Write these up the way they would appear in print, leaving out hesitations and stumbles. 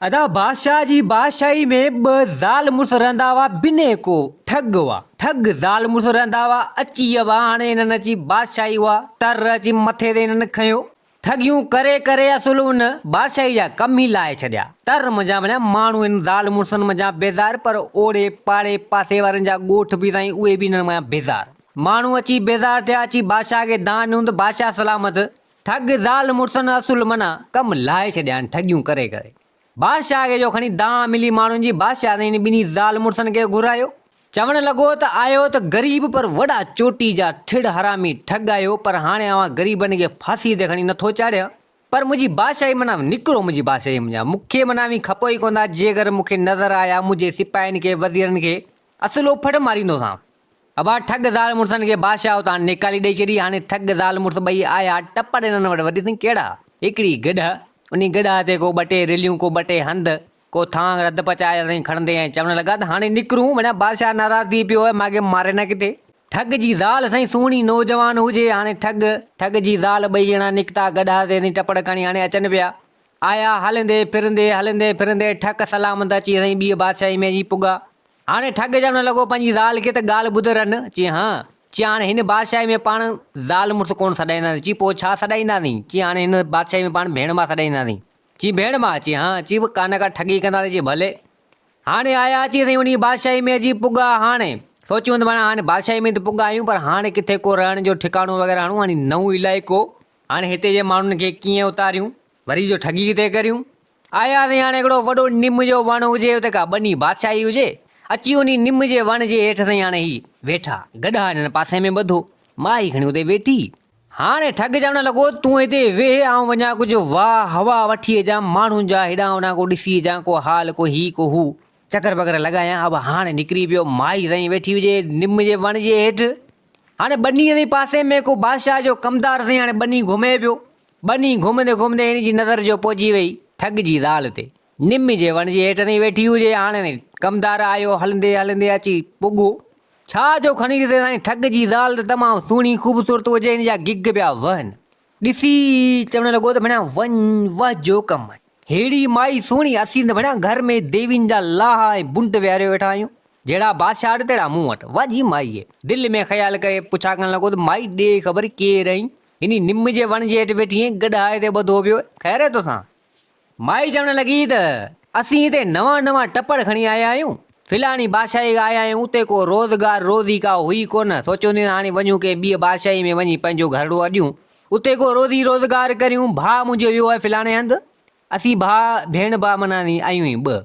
ادا بادشاهه جي بادشاهي ۾ ٻه زال مڙس رهندا هئا بنهه ڪو ٺڳ هئا ٺڳ زال مڙس رهندا هئا اچي هئا هاڻي هنن اچي بادشاهي هئا تر اچي مٿي تي هنن کنيو ٺڳيون ڪري ڪري اصل ان بادشاهي جا ڪم ئي لاهي ڇڏيا تر منجهان بنيا ماڻهو هن زال مڙسن منجهان بيزار پر اوڙي پاڙي پاسي وارن جا ڳوٺ به سائين اهي به هنن منجهان بيزار ماڻهو اچي بيزار ٿيا اچي بادشاهه کي دانهن ڏنو ته بادشاهه سلامت ٺڳ زال مڙسن اصل معنيٰ ڪم لاهي ڇڏيا آهن ٺڳيون ڪري ڪري. بادشاهه کي جو کڻي دانهن ملي ماڻهن جي، بادشاهه سائين انهن ٻنهي زال مڙسن کي گهرايو. چوڻ لڳو ته آهيو ته غريب پر وڏا چوٽي جا ٺڙ حرامي ٺڳ آهيو پر هاڻي اوهان غريبن کي ڦاسي تي کڻي نٿو چاڙهيان پر منهنجي بادشاهي معنيٰ نڪرو منهنجي بادشاهي منجهان مون کي معنيٰ اوهين کپو ئي ڪونه ٿا جيڪر مون کي نظر آيا منهنجي سپاهين کي وزيرن کي اصل اڦٽ ماريندوسانو. ابا ٺڳ زال مڙسن کي بادشاهه اتان نيڪالي ڏئي ڇڏي. هاڻي ٺڳ زال مڙس ٻئي آيا، ٽپڙ هنن وٽ وڌي سين ڪهڙا؟ هڪڙي گڏهه، انهي گڏهه تي ڪو ٻه ٽي رليون، ڪو ٻه ٽي هنڌ، ڪو ٿانگ رڌ پچايا سين کڻندي ۽ چوڻ لڳا ته هاڻي نڪرون، مڙيا بادشاهه ناراض ٿي پيو آهي، ماڳهين ماري نه ڪٿي. ٺڳ جي زال سائين سهڻي نوجوان هجي، هاڻي ٺڳ، ٺڳ جي زال ٻئي ڄڻا نڪتا، گڏهه تي سين ٽپڙ کڻي هاڻي اچن پيا. آيا، هلندي ڦرندي، هلندي ڦرندي ٺڪ سلامت اچي سائين ٻيء بادشاهي ۾ اچي پڳا. هاڻي ٺڳ چوڻ لڳو پنهنجي زال کي ته ڳالهه ٻڌ رن، چي هان، چي هاڻي هن بادشاهي ۾ پاڻ زال مڙس ڪونه سڏائينداسين، چي پوء ڇا سڏائينداسين، چي هاڻي هن بادشاهي ۾ پاڻ ڀيڻ ڀاء سڏائينداسين، چي ڀيڻ ڀاء، چي هان، چي به ڪا نه ڪا ٺڳي ڪنداسين، چي ڀلي. هاڻي آيا اچي سائين انهي بادشاهي ۾ اچي پڳا، هاڻي سوچيون ته پاڻ هاڻي بادشاهي ۾ ته پڳا آهيون پر هاڻي ڪٿي ڪو رهڻ جو ٺڪاڻو وغيره هڻون، هاڻي نئون علائقو، هاڻي هتي جي ماڻهن کي ڪيئن اتاريون، وري جو ٺڳي ڪٿي ڪريون. آياسين هاڻي هڪڙو وڏو نم جو وڻ هجي اتي ڪا ٻني بادشاهي هجي اچي انهي نم جي وڻ جي هيٺ سائين هاڻي هي ويٺا گڏها هنن پاسي ۾ ٻڌو مائي کڻي اتي ويٺي. هاڻي ٺڳ چوڻ لڳو تون هتي ويهه آئون وڃان ڪجهه واء هوا وٺي اچان ماڻهن جا هيڏانهن هوڏانهن ڪو ڏسي اچان ڪو حال ڪو هي ڪو هو چڪر ٻڪر لڳايان ابا هاڻي نڪري پيو مائي سائين ويٺي هجي نم جي وڻ جي هيٺ هاڻي ٻنيء جي پاسي ۾ ڪو بادشاهه جو ڪمدار سائين هاڻي ٻني گهمي پيو. ٻني گهمندي گهمندي هن جي نظر جو پئجي وئي ٺڳ جي زال تي. نم جي وڻ جي هيٺ سائين ويٺي هجي. هاڻي سائين ڪمدار آيو هلندي هلندي اچي پڳو. ڇا جو کڻي ڏسي سائين ٺڳ جي زال ته تمام سهڻي خوبصورت هجي هن جا گگ پيا وهن. ڏسي چوڻ لڳو ته ڀڻيا وڃ وهه جو ڪم آهي. ههڙي مائي سهڻي اسين ته ڀڻيا گهر ۾ ديوين جا لاها ۽ بنڊ ويهاريو ويٺا آهيون. جهڙا بادشاهه وٽ تهڙا مون وٽ. واهه جي مائي آهي. دل ۾ خيال ڪري پڇا ڪرڻ لڳو ته مائي ڏي خبر ڪير آهين؟ هني نم جي وڻ جي هيٺ ويٺي آهين گڏهه هتي ٻڌو پيو آهي. خير آهي توسان؟ مائي چوڻ لڳي ته اسين هتي نوان نوان ٽپڙ کڻي آيا آهيون. فلاڻي بادشاهي کان آيا آهيون، اتي ڪو روزگار روزي ڪا هئي ڪونه، سوچيوسين ته هاڻي وڃون ڪنهن ٻيء بادشاهي ۾ وڃي پنهنجو گهرڙو اڏيون، اتي ڪو روزي روزگار ڪريون، ڀاء منهنجو ويو آهي فلاڻي هنڌ، اسين ڀاء ڀيڻ ڀاء معنيٰ آهيون ئي ٻه.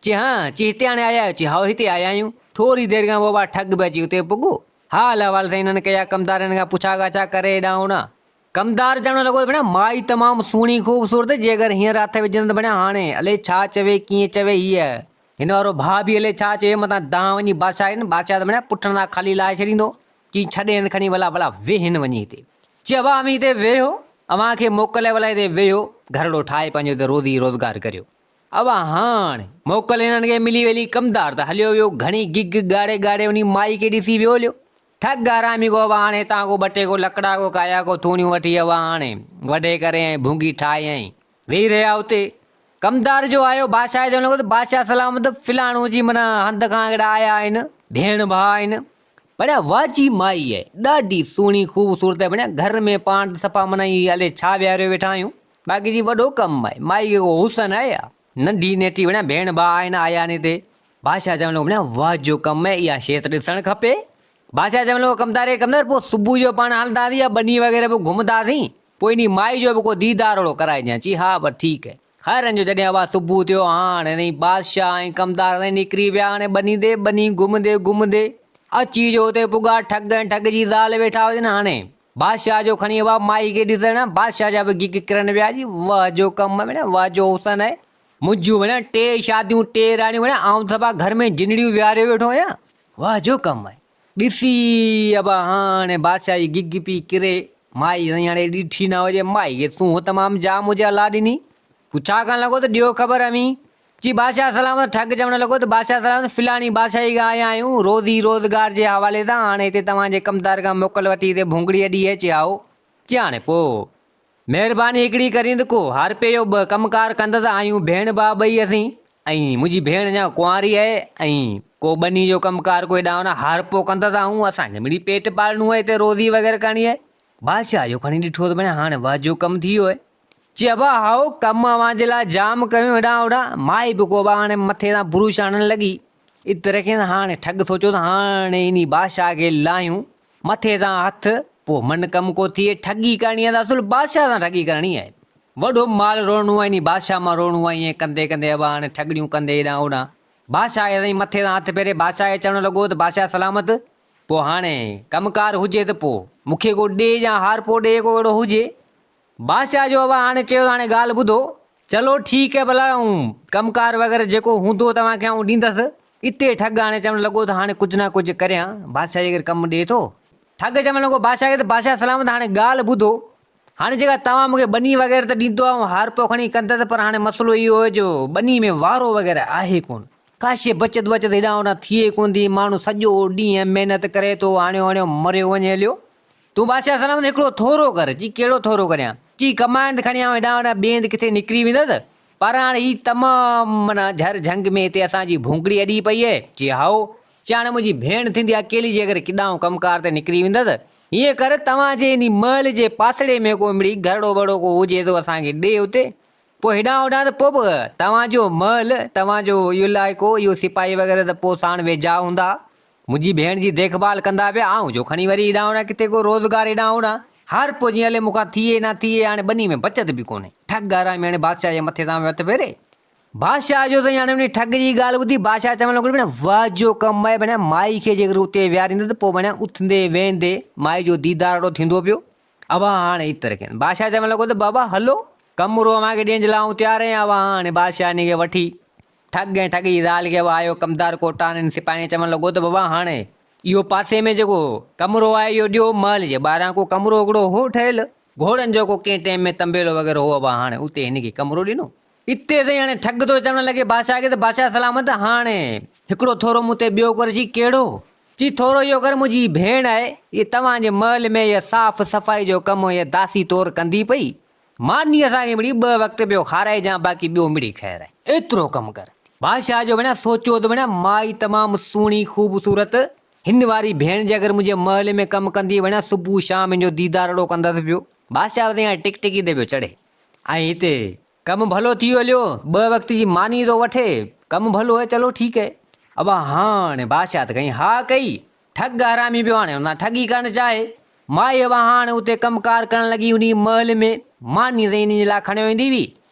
چي ها، چي هتي هاڻي آيا آهيو؟ چي هائو هتي آيا آهيون. ٿوري دير کان پوء ٺڳ به اچي اتي پڳو. حال احوال سائين هنن ڪيا، ڪمدارن کان پڇا ڳاڇا ڪري هيڏانهن هوڏانهن. ڪمدار چوڻ لڳو ته ڀيڻا مائي تمام سهڻي خوبصورت جي اگر هينئر هٿ وجهن ته ڀيڻا هاڻي الئي ڇا چوي ڪيئن چوي هيء هن وارو ڀاء به الئي ڇا چوي متان دانهن وڃي بادشاهه کي ڏين بادشاهه ته ڀيڻا پٺن تان کالي لاهي ڇڏيندو چي ڇڏين کڻي ڀلا ڀلا ويهن وڃي هتي چي ابا اوهين هتي ويهو اوهان کي موڪل آهي ڀلا هتي ويهو گهرڙو ٺاهي پنهنجو هتي روزي روزگار ڪريو ابا هاڻ موڪل هنن کي ملي ويلي ڪمدار ته هليو ويو گهڻي گگ ڳاڙي ڳاڙي انهي مائي کي ڏسي ويو هليو ٺڳ حرامي ڪو ابا هاڻي هتان ڪو ٻه ٽي ڪو لڪڙا ڪو ڪايا ڪو ٿوڻيون وٺي ابا هاڻي وڍي ڪري ۽ ڀونگي ٺاهي ۽ ويهي رهيا اتي. ڪمدار جو آيو بادشاهه چوڻ لڳو ته بادشاهه سلامت فلاڻو جي معنيٰ هنڌ کان هڪڙا آيا آهن ڀيڻ ڀاء آهن بڻيا واجي مائي آهي ڏاڍي سهڻي خوبصورت آهي بڻيا گهر ۾ پاڻ ته صفا معنيٰ هي الائي ڇا ويهاريو ويٺا آهيون باقي جي وڏو ڪم آهي مائي کي ڪو حسن آهي يا ننڍي نيٽي بڻيا ڀيڻ ڀاء آهن آيا آهن هتي بادشاهه چوڻ لڳو، ڀلا واهه جو ڪم آهي، اها شيء ته ڏسڻ کپي. بادشاهه چوڻ لڳو، ڪمدار اي ڪمدار، پوء صبح جو پاڻ هلنداسين يا ٻني وغيره به گهمنداسين، پوء انهي مائي جو به ڪو ديدار اهڙو ڪرائجان. چي، ها پر ٺيڪ آهي. خير جو جڏهن اها صبح ٿيو، هاڻ انهي بادشاهه ۽ ڪمدار سائين نڪري ويا، هاڻي ٻني تي، ٻني گهمندي گهمندي اچي جو اتي پڳا، ٺڳ ۽ ٺڳ جي زال ويٺا هجن، هاڻي بادشاهه جو کڻي اها مائي کي ڏسڻ، بادشاهه جا به گگ ڪرن ويا، جي واهه جو ڪم آهي، ڀلا واهه جو حسن آهي. منهنجيون ڀلا ٽي شاديون ٽي راڻيون ڀلا آئون ته صفا گهر ۾ جنڙيون ويهاريو ويٺو آهيان. واهه جو ڪم آهي. ڏسي ابا هاڻي بادشاهه جي گگ پئي ڪري. مائي سائين هاڻي ڏٺي نه هجي. مائي کي سونهن تمام جام هجي الله ڏني. پڇا ڪرڻ لڳو ته ڏيو خبر اوهين. چي بادشاهه سلامت ٺڳ چوڻ لڳو ته بادشاهه سلامت فلاڻي بادشاهي کان آيا آهيون روزي روزگار جي حوالي سان هاڻي هتي توهان جي ڪمدار کان موڪل وٺي هتي ڀونگڙي اڏي اچي هائو. چي هاڻي پوء. مهرباني هڪڙي ڪرين ته ڪو هارپي جو به ڪم ڪار ڪندس آهيون ڀيڻ ڀاء ٻئي اسين ۽ منهنجي ڀيڻ اڃا ڪنواري آهي ۽ ڪو ٻني جو ڪم ڪار ڪو هيڏانهن هوڏانهن هارپو ڪندس آهون اسان کي مڙئي پيٽ پالڻو آهي هتي روزي وغيره ڪرڻي آهي. بادشاهه اهو کڻي ڏٺو ته ڀيڻ هاڻي واهه جو ڪم ٿي ويو آهي. چي ابا هائو ڪم اوهان جي لاء جام ڪيون هيڏانهن هوڏانهن. مائي به ڪو ابا هاڻي مٿي تان برش آڻڻ لڳي. ات رکيس هاڻي ٺڳ سوچيو ته هاڻي انهي بادشاهه کي لاهيون مٿي تان هٿ، پوء من ڪم ڪو ٿئي، ٺڳي ڪرڻي آهي ته اصل بادشاهه سان ٺڳي ڪرڻي آهي. وڏو مال روئڻو آهي، انهي بادشاهه مان روئڻو آهي، ائين ڪندي ڪندي ابا هاڻي ٺڳڙيون ڪندي هيڏانهن هوڏانهن بادشاهه کي سائين مٿي تان هٿ ڦيري بادشاهه کي چوڻ لڳو ته بادشاهه سلامت، پوء هاڻي ڪم ڪار هجي ته پوء مون کي ڪو ڏي يا هارپو ڏي ڪو اهڙو هجي. بادشاهه جو ابا هاڻي چيو ته هاڻي ڳالهه ٻڌو. چلو ٺيڪ هي ڀلا آئون ڪم ڪار وغيره جيڪو هوندو توهان کي آئون ڏيندس. اتي ٺڳ هاڻي چوڻ لڳو ته هاڻي ڪجهه نه ڪجهه ڪريان، بادشاهه جيڪر ڪم ڏئي ٿو. ٺڳ چوڻ لڳو بادشاهه کي ته بادشاهه سلامت هاڻي ڳالهه ٻڌو. هاڻي جيڪا توهان مون کي ٻني وغيره ته ڏيندو آئون هارپو کڻي ڪندس پر هاڻي مسئلو اهو آهي جو ٻني ۾ وارو وغيره آهي ڪونه. ڪا شيء بچت وچت هيڏانهن هوڏانهن ٿئي ڪونه ٿي، ماڻهو سڄو ڏينهن محنت ڪري ٿو هڻيو هڻيو مريو وڃي هليو. تون بادشاهه سلامت هڪڙو ٿورو ڪر. چي ڪهڙو ٿورو ڪريان؟ چي ڪمائڻ ته کڻي آئون هيڏانهن هوڏانهن ٻئي هنڌ ڪٿي نڪري ويندس، پر هاڻي هي تمام معنيٰ جهر جهنگ ۾ هتي اسان جي ڀونگڙي اڏي پئي اهي. چي هائو. چي هاڻي منهنجي ڀيڻ ٿيندي اڪيلي جيڪر ڪيڏانهن ڪم ڪار تي نڪري ويندس. هيئن ڪر توهان جي انهي محل جي پاسڙي ۾ ڪو مڙئي گهرڙو ٻرڙو ڪو هجي ته اسان کي ڏي اتي. پوء هيڏانهن هوڏانهن ته پوء به توهان جو محل، توهان جو اهو علائقو، اهو سپاهي وغيره ته پوء ساڻ ويجها هوندا. منهنجي ڀيڻ جي ديک ڀال ڪندا پيا، آئون جو کڻي وري هيڏانهن هوڏانهن ڪٿي ڪو روزگار هيڏانهن هوڏانهن، هر پوء جيئن الي مون کان ٿئي نه ٿئي، هاڻي ٻني ۾ بچت به ڪونهي. ٺڳ حرامي هاڻي بادشاهه جي مٿي تان ويو هٿ ڦيري. بادشاهه جو سائين هاڻي انهي ٺڳ جي ڳالهه ٻڌي بادشاهه چوڻ لڳو ڀيڻا واهه جو ڪم آهي ڀيڻا مائي کي جيڪر اتي ويهاريندس ته پوء ڀيڻا اٿندي ويهندي مائي جو ديدار اهڙو ٿيندو پيو. ابا هاڻي عطر ڪين. بادشاهه چوڻ لڳو ته بابا هلو ڪمرو اوهان کي ڏيڻ جي لاء آئون تيار آهيان. ابا هاڻي بادشاهه انهي کي وٺي ٺڳ ۽ ٺڳ جي زال کي به آيو. ڪمدار ڪوٽان ۽ سپاهين کي چوڻ لڳو ته بابا هاڻي اهو پاسي ۾ جيڪو ڪمرو آهي اهو ڏيو. محل جي ٻاهران ڪو ڪمرو هڪڙو هو ٺهيل، گهوڙن جو ڪو ڪنهن ٽيم ۾ طنبيلو وغيره هو. ابا هاڻي اتي هن کي ڪمرو ڏنو. اتي سائين هاڻي ٺڳ ٿو چوڻ لڳي بادشاهه کي ته بادشاهه سلامت هاڻي هڪڙو ٿورو مون تي ٻيو ڪر. چي ڪهڙو؟ چي ٿورو اهو ڪر منهنجي ڀيڻ آهي، هيء توهان جي محل ۾ اها صاف صفائي جو ڪم اها داسي طور ڪندي پئي. ماني اسان کي مڙئي ٻه وقت پيو کارائجان باقي ٻيو مڙئي خير آهي. ايترو ڪم ڪر. بادشاهه جو ڀيڻا سوچيو ته ڀيڻا مائي تمام سهڻي خوبصورت هن واري ڀيڻ جي اگر منهنجي محل ۾ ڪم ڪندي ڀيڻا صبح شام هن جو ديدار اهڙو ڪندس پيو. بادشاهه وري هاڻي ٽڪ ٽڪي تي پيو چڙهي ۽ هتي ڪم ڀلو ٿي ويو هليو، ٻه وقت جي ماني ٿو وٺي، ڪم ڀلو آهي چلو ٺيڪ آهي. ابا هاڻي بادشاهه ته کئين ها ڪئي، ٺڳ حرامي پيو هاڻي ان سان ٺڳي ڪرڻ چاهي. مائي ابا هاڻي اتي ڪم ڪار ڪرڻ لڳي انهي محل ۾، ماني سائين انهي جي لاء کڻيو ايندي هئي.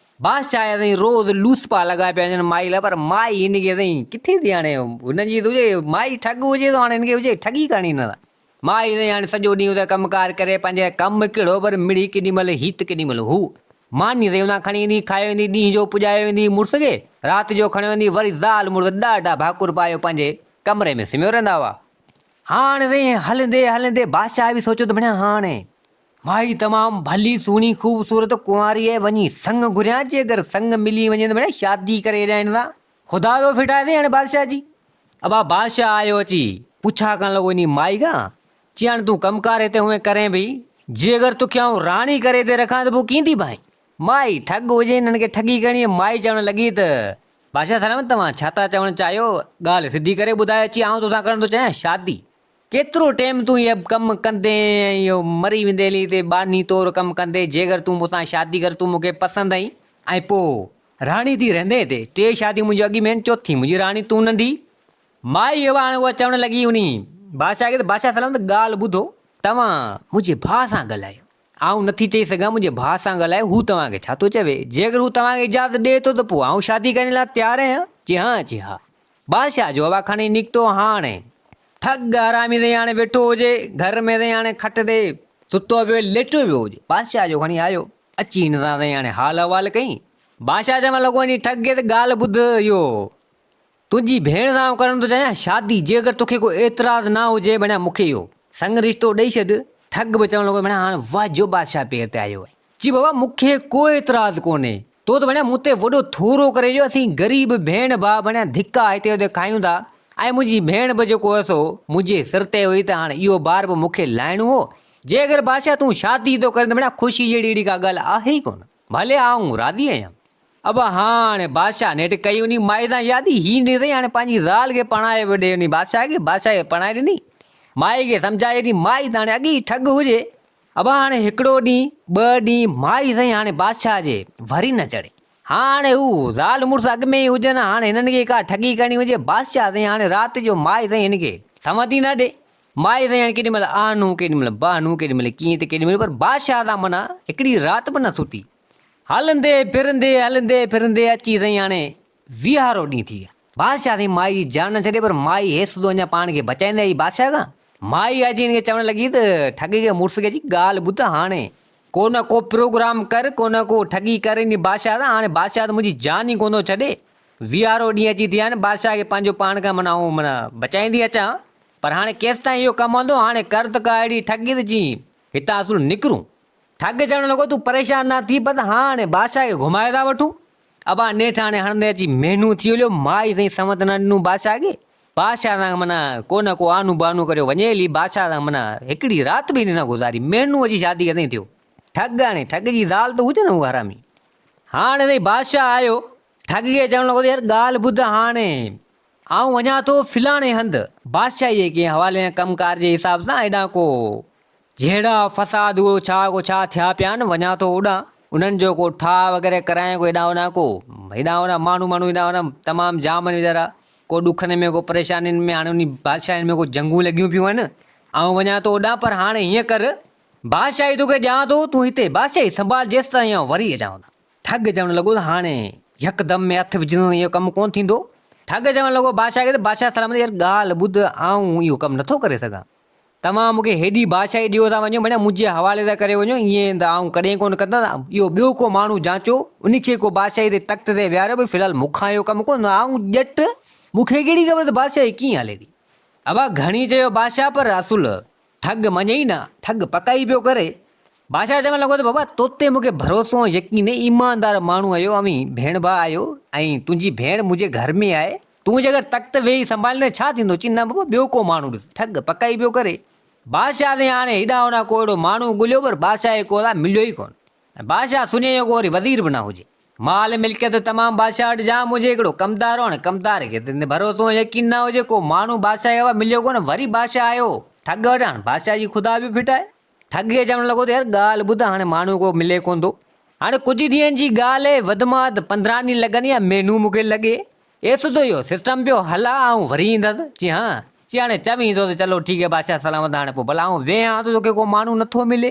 بادشاهه سائين روز لوسپا لڳا پيا هجن مائي لاء پر مائي هن کي سائين ڪٿي ٿي هاڻي هن جي ته هجي مائي ٺڳ هجي ته هاڻي هن کي هجي ٺڳي ڪرڻي هن سان. مائي سائين هاڻي سڄو ڏينهن اتي ڪم ڪار ڪري پنهنجي ڪم ڪهڙو پر مڙئي ڪيڏي مهل هيت ڪيڏي مهل هو. ماني سائين اتان کڻي ايندي کايو ايندي ڏينهن جو پڄايو ايندي مڙس کي رات جو کڻيو ايندي وري زال مڙس ڏاڍا ڀاڪر پايو پنهنجي ڪمري ۾ سمهيو رهندا هئا. هاڻ سائين هلندي هلندي بادشاهه به سوچيو ته ڀڻيا هاڻي مائي تمام ڀلي سهڻي خوبصورت ڪنواري آهي وڃي سڱ گهريان جي اگر سڱ ملي وڃي ته ڀڻيا شادي ڪري ڏيان هن سان. خدا جو ڦٽائي اٿئي هاڻي بادشاهه جي. ابا بادشاهه آيو اچي پڇا ڪرڻ لڳو انهي مائي کان، چي هاڻي تون ڪم ڪار هتي هونئن ڪرين پئي، جي اگر توکي آئون راڻي ڪري هتي رکان ته پوء ڪيئن ٿي ڀائين؟ مائي ٺڳ هجي هنن کي ٺڳي ڪرڻي هئي، مائي چوڻ لڳي ته بادشاهه سلامت توهان ڇا ٿا چوڻ چاهيو، ڳالهه سڌي ڪري ٻڌايو، چي آئون توسان ڪرڻ ٿو چاهيان شادي. ڪيترو ٽيم تون اهي ڪم ڪندين ۽ اهو مري ويندين هلي هتي ٻانهي طور ڪم ڪندين، جي اگر تون مون سان شادي ڪر تون مون کي پسند آهين ۽ پوء راڻي ٿي رهندين هتي، ٽي شاديون منهنجون اڳ ۾ آهن، چوٿين منهنجي راڻي تون ننڍي. مائي اها هاڻي اها چوڻ لڳي انهي بادشاهه کي ته بادشاهه سلامت ڳالهه ٻڌو، توهان منهنجي ڀاء سان ڳالهايو، آئون نٿي چئي سگهان منهنجي ڀاء سان ڳالهايو، هو توهان کي ڇا ٿو چوي، جي اگر هو توهان کي اجازت ڏئي ٿو ته پوء آئون شادي ڪرڻ لاء تيار آهيان، چي ها چي ها. بادشاهه جو هوا کڻي نڪتو، هاڻي ٺڳ حرامي سائين هاڻي ويٺو هجي گهر ۾ سائين هاڻي کٽ تي ستو پيو ليٽيو پيو هجي، بادشاهه جو کڻي آيو، اچي هن سان سائين هاڻي حال احوال ڪيائين. بادشاهه چوڻ لڳو وڃي ٺڳ کي ته ڳالهه ٻڌ اهو تنهنجي ڀيڻ سان آئون ڪرڻ ٿو چاهيان شادي جي اگر توکي ڪو اعتراض نه هجي ڀڻيا مون کي اهو سڱ رشتو ڏئي ڇڏ. ٺڳ به چوڻ لڳو ڀڻيا هاڻ واهه جو بادشاهه پير تي آيو آهي. چي بابا مون کي ڪو اعتراض ڪونهي تو ته ڀڻيا مون تي وڏو ٿورو ڪري جو اسين غريب ڀيڻ ڀاء ڀڻيا ڌڪا هتي هتي کايون ٿا ۽ منهنجي ڀيڻ به جيڪو هو سو منهنجي سر تي هئي ته هاڻ اهو بار به مون کي لاهڻو هو. جي اگر بادشاهه تون شادي ٿو ڪرين ته مڙيا خوشي جهڙي اهڙي ڪا ڳالهه آهي ئي ڪونه. ڀلي آئون راضي آهيان. ابا هاڻي بادشاهه نيٺ ڪئي انهي مائي سان شادي. هي نيٺ سائين هاڻي پنهنجي زال کي پرڻائي پيو ڏي انهي بادشاهه کي. بادشاهه کي پرڻائي ڏني. مائي کي سمجهائي ڏني. مائي ته هاڻي اڳي ئي ٺڳ هجي. ابا هاڻي هڪڙو ڏينهن، ٻه ڏينهن مائي سائين هاڻي بادشاهه جي وري نه چڙهي. هاڻي هو زال مڙس اڳ ۾ ئي هجن، هاڻي هنن کي ڪا ٺڳي ڪرڻي هجي. بادشاهه سائين هاڻي رات جو مائي سائين هن کي سمت ئي نه ڏي. مائي سائين هاڻي ڪيڏي مهل آنو، ڪيڏي مهل بهانو، ڪيڏي مهل ڪيئن ته ڪيڏي مهل پر بادشاهه سان معنيٰ هڪڙي رات به نه ستي. هلندي ڦرندي هلندي ڦرندي اچي سائين هاڻي ويهارو ڏينهن ٿي ويا. بادشاهه سائين مائي جي جان نه ڇڏي پر مائي هيس سڌو اڃا پاڻ کي بچائيندي آئي بادشاهه کان. مائي اچي هن کي چوڻ لڳي ته ٺڳ کي مڙس کي اچي ڳالهه ٻڌ هاڻي ڪو نه ڪو پروگرام ڪر ڪو نه ڪو ٺڳي ڪر انهي بادشاهه سان هاڻي بادشاهه ته منهنجي جان ئي ڪونه ٿو ڇڏي. ويهارو ڏينهن اچي ٿيا آهن بادشاهه کي پنهنجو پاڻ کان معنيٰ آئون معنيٰ بچائيندي اچان پر هاڻي ڪيستائين اهو ڪم هلندو هاڻي ڪر ته ڪا اهڙي ٺڳي ته جيئن هتان اصل نڪرون. ٺڳ چوڻ لڳو، تون پريشان نه ٿي، بس هاڻي بادشاهه کي گهمائي ٿا وٺون. ابا نيٺ هاڻي هڻندي اچي مهينو ٿي هليو، مائي سائين سنوت نه ڏنو بادشاهه کي. بادشاهه سان معنيٰ ڪو نه ڪو آنو بهانو ڪريو وڃي هلي، بادشاهه سان معنيٰ هڪڙي رات به هن نه گذاري، مهينو اچي شادي کي سائين ٿيو. ٺڳ هاڻي ٺڳ جي زال ته هجي نه هو حرامي. هاڻي سائين بادشاهه آيو، ٺڳ کي چوڻ لڳو ته يار ڳالهه ٻڌ هاڻي آئون وڃان ٿو فلاڻي هنڌ، بادشاهي جي ڪنهن حوالي يا ڪم ڪار جي حساب سان هيڏانهن ڪو جهيڙا فساد اهو ڇا ڪو ڇا ٿيا پيا آهن، وڃان ٿو هوڏانهن انهن جو ڪو ٺاهه وغيره ڪرايان ڪو هيڏانهن هوڏانهن ڪو هيڏانهن هوڏانهن ماڻهو ماڻهو هيڏانهن هوڏانهن تمام جام آهن ويچارا ڪو ڏکن ۾ ڪو پريشانين ۾ هاڻي انهي بادشاهين ۾ ڪو جنگون لڳيون پيون آهن آئون وڃان ٿو هوڏانهن پر هاڻي هيئن ڪر بادشاهي توکي ڏيان ٿو تون هتي بادشاهي سنڀال جيستائين آئون وري اچان هوڏانهن. ٺڳ چوڻ لڳو ته هاڻي يڪدم ۾ هٿ وجهندو ته اهو ڪم ڪونه ٿيندو. ٺڳ چوڻ لڳو بادشاهه کي ته بادشاهه سلامت يار ڳالهه ٻڌ آئون اهو ڪم نٿو ڪري سگهان. توهان مون کي هيڏي بادشاهي ڏيو ٿا وڃو مڙيا منهنجي حوالي ٿا ڪري وڃو ائين ته آئون ڪڏهن ڪونه ڪندس. اهو ٻيو ڪو ماڻهو جانچو ان کي ڪو بادشاهي تي تخت تي ويهاريو ڀئي في الحال مون کان اهو ڪم ڪونه آئون ڄٽ مون کي ڪهڙي خبر ته بادشاهي ڪيئن هلي ٿي. ابا گهڻي چيو بادشاهه پر اصل ٺڳ مڃي ئي نه، ٺڳ پڪائي پيو ڪري. بادشاهه چوڻ لڳو ته بابا تو تي مون کي ڀروسو ۽ يقين آهي، ايماندار ماڻهو آهيو، اوهين ڀيڻ ڀاء آهيو ۽ تنهنجي ڀيڻ منهنجي گهر ۾ آهي، تون جيڪر تخت ويهي سنڀاليندين ڇا ٿيندو؟ چي نه بابا ٻيو ڪو ماڻهو ڏس، ٺڳ پڪائي پيو ڪري. بادشاهه سائين هاڻي هيڏانهن هوڏانهن ڪو اهڙو ماڻهو ڳوليو پر بادشاهه کي ڪو ادا مليو ئي ڪونه. ۽ بادشاهه سڃي جو ڪو وري وزير به نه هجي. مال ملڪيت تمام بادشاهه وٽ جام هجي، هڪڙو ڪمدار هو، هاڻي ڪمدار کي ته ڀروسو ۽ يقين نه هجي، ڪو ماڻهو بادشاهه کي اها مليو ڪونه، وري بادشاهه آيو ٺڳ وٽ، هاڻي بادشاهه جي خدا به ڦٽائي. ٺڳ کي چوڻ لڳو ته يار ڳالهه ٻڌ، هاڻي ماڻهو ڪو ملي ڪونه ٿو. هاڻي ڪجهه ڏينهن جي ڳالهه آهي، وڌ مان وڌ 15 ڏينهن لڳن يا مهينو مون کي لڳي، ايسودو اهو سسٽم پيو هلا، آئون وري ايندس. چي ها. چي هاڻي چوين ٿو ته چلو ٺيڪ آهي بادشاهه سلامت، هاڻي پوء ڀلا آئون ويهان ٿو توکي ڪو ماڻهو نٿو ملي.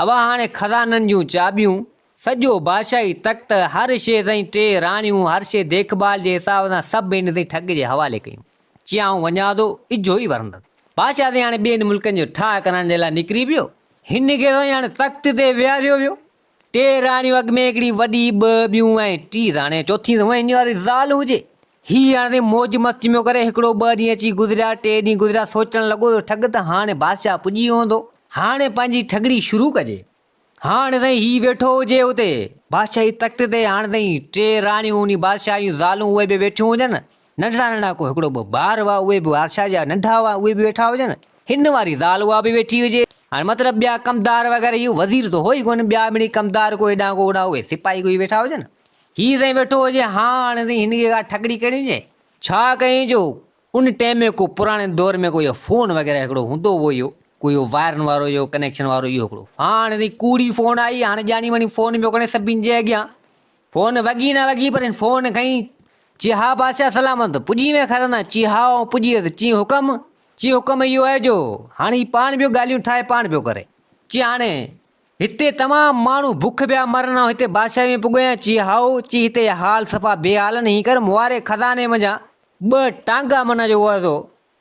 اوا هاڻي خزانن جون چاٻيون، سڄو بادشاهي تخت، هر شيء سائين ٽي راڻيون، هر شيء ديک ڀال جي حساب سان سڀ هن سائين ٺڳ جي حوالي ڪيون. چيائون وڃان ٿو، اجهو ئي ورندس. بادشاهه سائين هاڻي ٻين ملڪن جو ٺاهه ڪرائڻ جي لاء نڪري پيو. هن کي سائين هاڻي تخت تي ويهاريو ويو. ٽي راڻيون اڳ ۾ هڪڙي وڏي، ٻه ٻيون ۽ ٽي راڻي، چوٿين ته هونئن هن واري زال هجي. هي هاڻي سائين موج مستي پيو ڪري. هڪڙو ٻه ڏينهن اچي گذريا، ٽي ڏينهن گذريا، سوچڻ لڳو ته ٺڳ ته هاڻي بادشاهه پڄي ويو هوندو. هاڻي پنهنجي ٺڳڙي شروع ڪجي. هاڻ سائين هي ويٺو هجي اتي بادشاهي تخت تي، هاڻ سائين ٽي راڻيون انهي بادشاهه جون زالون اهي به ويٺيون هجن، ننڍڙا ننڍڙا ڪو هڪڙو ٻه ٻار هئا اهي به بادشاهه جا ننڍا هئا اهي به ويٺا هجن، هن واري زال اها به ويٺي هجي، هاڻ مطلب ٻيا ڪمدار وغيره اهو وزير ته هو ئي ڪونه ٻيا مڙئي ڪمدار ڪو هيڏانهن ڪو هوڏانهن اهي سپاهي ڪوئي ويٺا هجن، هي سائين ويٺو هجي، هاڻ سائين هن کي ڪا ٺڳڙي ڪرڻي هجي، ڇا ڪيائين جو ان ٽائيم ۾ ڪو پراڻي دور ۾ ڪو اهو فون وغيره هڪڙو هوندو هو اهو ڪو اهو وائرن وارو اهو ڪنيڪشن وارو اهو هڪڙو هاڻ سائين ڪوڙي فون آئي هاڻي ڄاڻي واڻي فون پيو کڻي سڀني جي اڳيان فون وڳي نه وڳي پر هن فون کئي چي ها بادشاهه سلامت پڄي وين خير نه چي ها آئون پڄي ويس چي حڪم چي حڪم اهو آهي جو هاڻي هي پاڻ پيو ڳالهيون ٺاهي پاڻ پيو ڪري چي هاڻي هتي تمام ماڻهو بک پيا مرن آئون هتي بادشاهي ۾ پڳو آهيان چي هائو چي هتي جا حال صفا بي حال آهن هين ڪر مواري خزاني منجهان ٻه ٽانگا معنيٰ جو اهو سو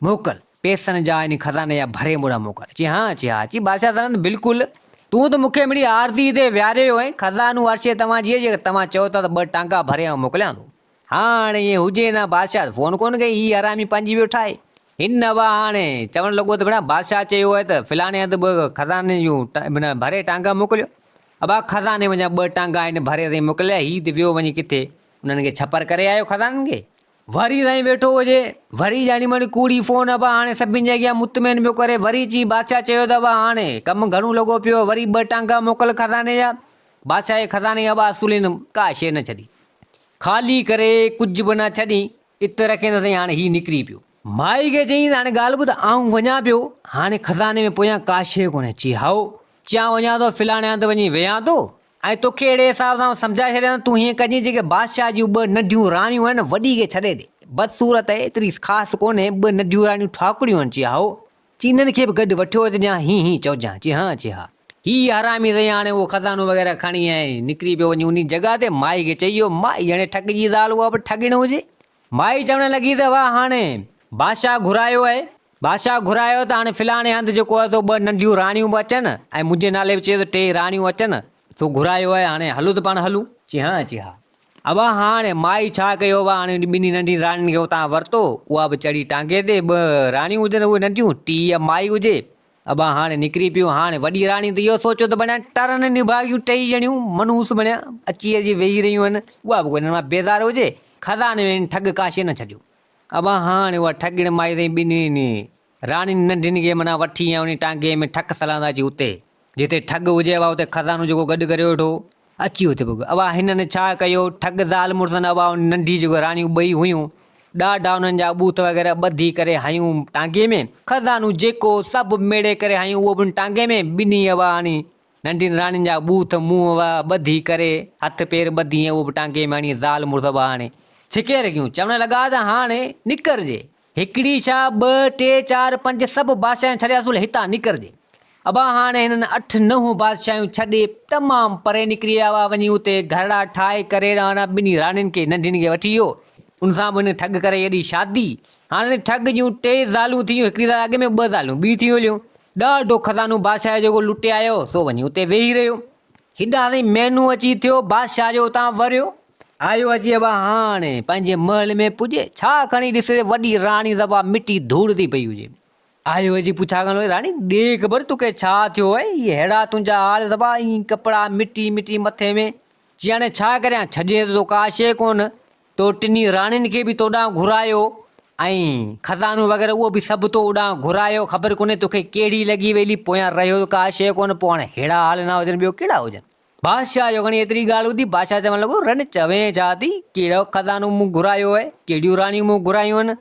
موڪل پيسن جا ان خزاني جا ڀري مون ڏانهن موڪل چي ها چي ها چي بادشاهه سلامت بلڪل تون ته مون کي مڙئي عارضي هتي ويهاريو آهين خزانو هر شيء توهان جي آهي جيڪر توهان چئو ٿا ته ٻه ٽانگا ڀري آئون موڪليان ٿو هاڻ ائين هجي نه، بادشاهه ته فون ڪونه ڪئي، هي حرامي پنهنجي ويو ٺاهي. هن وا هاڻي چوڻ لڳو ته ڀيڻا بادشاهه چيو آهي ته فلاڻي هنڌ ٻه خزاني جون معنيٰ ڀري ٽانگا موڪليو. ابا خزاني منجهان ٻه ٽانگا هن ڀري تائين موڪليا، هي ته ويو وڃي ڪٿي انهن کي ڇپر ڪري آيو خزانن کي. وري سائين ويٺو هجي، وري ڄاڻي ماڻي ڪوڙي فون ابا هاڻي سڀني جي اڳيان مطمئن پيو ڪري، وري چي بادشاهه چيو ته ابا هاڻي ڪم گهڻو لڳو پيو آهي، وري ٻه ٽانگا موڪل خزاني جا، بادشاهه جي خزاني ابا اصولين ڪا شيء نه ڇڏي، خالي ڪري ڪجهه به نه ڇڏي، ات رکين ته سائين هاڻي هي نڪري پيو. مائي کي چيائين ته هاڻي ڳالهه ٻڌ آئون وڃان پيو، هاڻي خزاني ۾ پويان ڪا شيء ڪونهي، چي هائو، چيان وڃان ٿو فلاڻي هنڌ وڃي ويهان ٿو، ۽ توکي اهڙي حساب سان آئون سمجهائي ڇڏيان ته تون هيئن ڪجين جيڪي بادشاهه جون ٻه ننڍيون راڻيون آهن وڏي کي ڇڏي ڏي. بدصورت آهي، ايتري خاص ڪونهي، ٻه ننڍيون راڻيون ٺاڪڙيون آهن، چي هائو. چي انهن کي به گڏ وٺيو اچجان، هين هين چئجان، چي هان، چي ها. هي حرامي سائين هاڻي اهو خزانو وغيره کڻي ۽ نڪري پيو وڃي انهي جڳهه تي، مائي کي چئي ويو، مائي هاڻي ٺڳ جي زال اها به ٺڳڻ هجي. مائي چوڻ لڳي ته واهه هاڻي بادشاهه گهرايو آهي، بادشاهه گهرايو ته هاڻي فلاڻي هنڌ جيڪو آهي سو ٻه ننڍيون راڻيون به اچن ۽ منهنجي نالي به چيو ته ٽي راڻيون اچن سو گهرايو آهي هاڻي هلو ته پاڻ هلون. چي ها چي ها. ابا هاڻي مائي ڇا ڪيو ابا هاڻي ٻنهي ننڍين راڻين کي اتان ورتو اها به چڙهي ٽانگي تي ٻه راڻيون هجن اهي ننڍيون ٽي مائي هجي ابا هاڻي نڪري پيو. هاڻي وڏي راڻي ته اهو سوچيو ته بڻيا ٽرن نڀاڳيون ٽئي ڄڻيون منحوس بڻيا اچي اچي ويهي رهيون آهن. اها به ڪو هنن مان بيزار هجي. خزاني ۾ هن ٺڳ ڪا شيء نه ڇڏيو. ابا هاڻي اها ٺڳڻ مائي سائين ٻنهي راڻين ننڍين کي معنيٰ وٺي ۽ انهي ٽانگي ۾ ٺڪ سلاندا اچي اتي جتي ٺڳ هجي ابا اتي خزانو جيڪو گڏ ڪريو ويٺو هو اچي اتي پڳو. ابا هنن ڇا ڪيو، ٺڳ زال مڙسن ابا ان ننڍي جيڪو راڻيون ٻئي هيون، ڏاڍا انهن جا ٻوٿ وغيره ٻڌي ڪري هنيون ٽانگي ۾، خزانو جيڪو سڀ ميڙي ڪري هنيون اهو به ان ٽانگي ۾، ٻنهي ابا هڻي ننڍين راڻين جا ٻوٿ منهن ابا ٻڌي ڪري هٿ پير ٻڌي ۽ اهو به ٽانگي ۾ هڻي زال مڙس ابا هڻي ڇڪي رکيون، چوڻ لڳا ته هاڻي نڪرجي. هڪڙي ڇا، ٻه، ٽي، چار، پنج سڀ بادشاهيون ڇڏي اصل هتان نڪرجي. ابا هاڻي هنن اٺ نو بادشاهيون ڇڏي تمام پري نڪري ويا هئا. وڃي اتي گهرڙا ٺاهي ڪري راڻا ٻنهي راڻين کي ننڍين کي وٺي ويو. ان سان به هن ٺڳ ڪري ايڏي شادي. هاڻي ته ٺڳ جون ٽي زالون ٿي ويون هڪڙي زال اڳ ۾ ٻه زالون ٻي ٿي هليون. ڏاڍو خزانو بادشاهه جو جيڪو لٽي آيو سو وڃي اتي ويهي رهيو. هيڏانهن سائين مهينو اچي ٿيو بادشاهه جو اتان وريو. آيو اچي ابا هاڻي پنهنجي محل ۾ پڄي، ڇا کڻي ڏسي ته وڏي راڻي زبا مٽي ڌوڙ ٿي پئي هجي. آيو اچي پڇا ڪرڻ لڳو، راڻي ڏي خبر توکي ڇا ٿيو آهي، هي ههڙا تنهنجا حال زبا ائين ڪپڙا مٽي مٽي مٿي ۾. چي هاڻي ڇا ڪريان، ڇڏين ته تو ڪا شيء ڪونه، تو ٽنهي راڻين کي به تو ڏانهن گهرايو ۽ خزانو وغيره اهو به سڀ تو اوڏانهن گهرايو، خبر ڪونهي توکي ڪهڙي لڳي ويلي، پويان رهيو ته ڪا شيء ڪونه، پوء هاڻي ههڙا حال نه هجن ٻيو ڪهڙا هجن. بادشاهه جو کڻي ايتري ڳالهه ٻڌي، بادشاهه چوڻ لڳو، رن چوين ڇا ٿي؟ ڪهڙو خزانو مون گهرايو آهي؟ ڪهڙيون راڻيون مون گهرايون آهن؟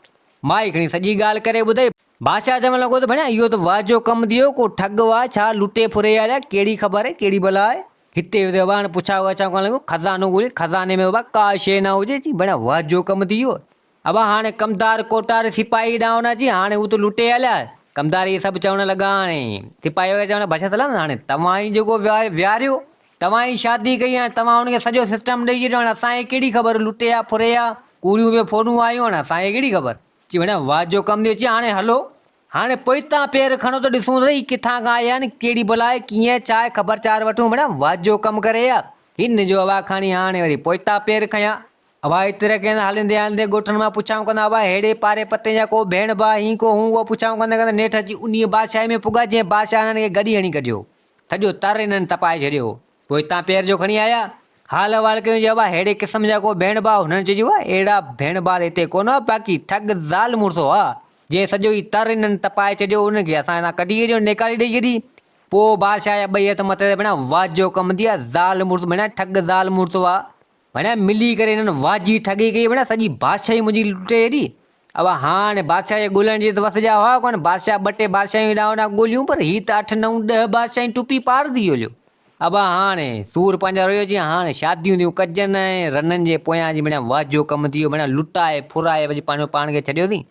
مائي کڻي سڄي ڳالهه ڪري ٻڌائي. بادشاهه چوڻ لڳو ته ڀڻيا اهو ته واهه جو ڪم ٿي ويو، ڪو ٺڳ واهه ڇا لٽي ڦري آيا، ڪهڙي خبر ڪهڙي بلا آهي؟ هتي هتي بابا هاڻي پڇا ڳاڇا ڪرڻ لڳو، خزانو ڳولي، خزاني ۾ بابا ڪا شيء نه هجي، چي ڀڻيا واهه جو ڪم ٿي ويو، ابا هاڻي ڪمدار ڪوٽار سپاهي ڏانهن نه اچي هاڻي هو ته لٽي هليا. ڪمدار اهي سڀ چوڻ لڳا هاڻي سپاهي وغيره چوڻ لڳا بادشاهه سلامت هاڻي توهان ئي جيڪو ويهاريو توهان ئي شادي ڪئي هاڻي توهان هن کي سڄو سسٽم ڏئي ڇڏيو هاڻي اسان کي ڪهڙي خبر لٽي آ ڦري آ ڪوڙيون به فونون آيون هاڻي اسان کي ڪهڙي خبر. چي ڀيڻا واهه جو ڪم ٿيو چي هاڻي هلو هاڻي پوئتان پير کڻو ته ڏسون ته هي ڪٿان کان آيا آهن ڪهڙي بلا آهي ڪيئن ڇا آهي خبر چار وٺون ڀيڻا واهه جو ڪم ڪري آ هن جو هوا کڻي هاڻي وري پوئتان پير کنيا. اوا ايتري ڪنهن هلندي هلندي ڳوٺن مان پڇائون ڪندا اوا ههڙي پاري پتي جا ڪو ڀيڻ ڀاء هين ڪو هون اهو پڇائون ڪندي ڪندي نيٺ اچي انهيء بادشاهي ۾ پڳا جنهن بادشاهه هنن کي گڏي هڻي ڪڍيو. سڄو تر هنن تپائي ڇڏيو هو. پوء هتان پير جو کڻي آيا. حال احوال ڪيون جي اوا ههڙي قسم جا ڪو ڀيڻ ڀاء هنن چيو اوا اهڙا ڀيڻ ڀاء ته هتي ڪونه هئا باقي ٺڳ زال مڙس هئا جنهن سڄو ئي تر هنن تپائي ڇڏيو انهن کي اسان هتان ڪڍي ڇڏيو نيڪالي ڏئي ڇڏي. پوء بادشاهه جا ٻئي هٿ مٿي تي ڀيڻا واهه جو ڪم ٿي ويا زال مڙس ڀيڻا ٺڳ زال مڙس هئا. ڀڻيا ملي ڪري هنن واجي ٺڳي ڪئي ڀڻيا سڄي بادشاهي منهنجي لٽي هيڏي. ابا هاڻ بادشاهه جي ڳولڻ جي ته وس جا هئا ڪونه. بادشاهه ٻه ٽي بادشاهيون هيڏانهن هوڏانهن ڳوليون پر هي ته اٺ نو ڏهه بادشاهيون ٽپي پار ٿي هليو. ابا هاڻ سور پنهنجا رويو چي هاڻ شاديون ٿيون ڪجن ۽ رنن جي پويان جي ڀڻيا واهه جو ڪم ٿي ويو ڀڻيا لٽائي ڦرائي وڃي پنهنجو پاڻ کي ڇڏيوسين.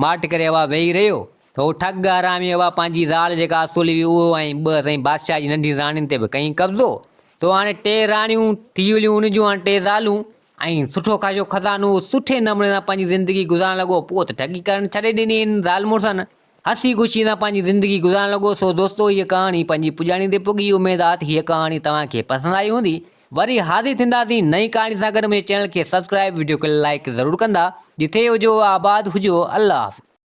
ماٺ ڪري ابا ويهي رهيو. ته هو ٺڳ حرامي ابا پنهنجي زال جيڪا اصولي هئي اهو ۽ ٻه سائين بادشاهه جي ننڍين راڻين تي به ڪئين قبضو. سو هاڻي ٽي راڻيون ٿي هليون ان جون هاڻي ٽي زالون ۽ سٺو خاصو خزانو سٺي نموني سان پنهنجي زندگي گذارڻ لڳو. پوء ته ٺڳي ڪرڻ ڇڏي ڏني هن زال مڙسن. هسي خوشي سان پنهنجي زندگي گذارڻ لڳو. سو دوستو هيء ڪهاڻي پنهنجي پڄاڻي تي پڳي. اميد آ ته هيء ڪهاڻي توهان کي پسند آئي هوندي. وري حاضر ٿينداسين نئين ڪهاڻي سان گڏ منهنجي چينل کي سبسڪرائب وڊيو کي لائيڪ ضرور ڪندا. جٿي هجو آباد هجو الله حافظ.